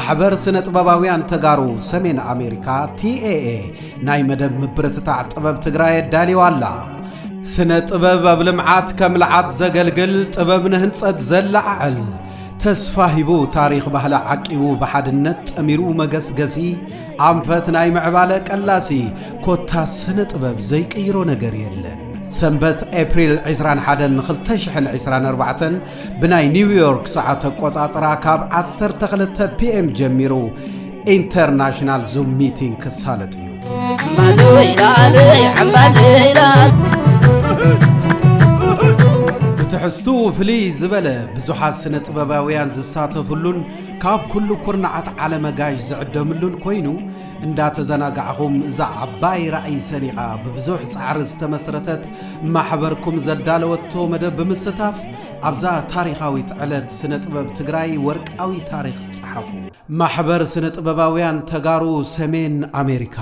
ማሕበር ስነ ጥበባውያን ተጋሩ ሰሜን ኣሜሪካ፣ ቲ ኤ ኤ፣ ናይ መደብ ምብርትታዕ ጥበብ ትግራይ ኣዳልዋ ኣላ። ስነ ጥበብ ኣብ ልምዓት ከም ልዓት ዘገልግል፣ ጥበብ ንህንጸት ዘለዓዕል፣ ተስፋ ሂቡ ታሪኽ ባህሊ ዓቂቡ፣ ብሓድነት ጠሚሩ መገስገሲ፣ ኣንፈት ናይ ምዕባለ ቀላሲ፣ ኮታ ስነ ጥበብ ዘይቅይሮ ነገር የለን። ሰንበት ኤፕሪል ዕስራን ሓደን ክልተ ሽሕን ዕስራን ኣርባዕተን ብናይ ኒውዮርክ ሰዓት ኣቆጻጽራ ካብ ዓሰርተ ክልተ ፒ ኤም ጀሚሩ ኢንተርናሽናል ዙም ሚቲንግ ክሳለጥ እዩ። ብትሕዝቱ ፍልይ ዝበለ ብዙሓት ስነ ጥበባውያን ዝሳተፍሉን ካብ ኩሉ ኩርናዓት ዓለም ኣጋይሽ ዝዕደምሉን ኮይኑ፣ እንዳተዘናጋዕኹም እዛ ዓባይ ራእይ ሰኒቓ ብብዙሕ ጻዕሪ ዝተመስረተት ማሕበርኩም ዘዳለወቶ መደብ ብምስታፍ ኣብዛ ታሪኻዊት ዕለት ስነ ጥበብ ትግራይ ወርቃዊ ታሪኽ ጸሓፉ። ማሕበር ስነ ጥበባውያን ተጋሩ ሰሜን ኣሜሪካ።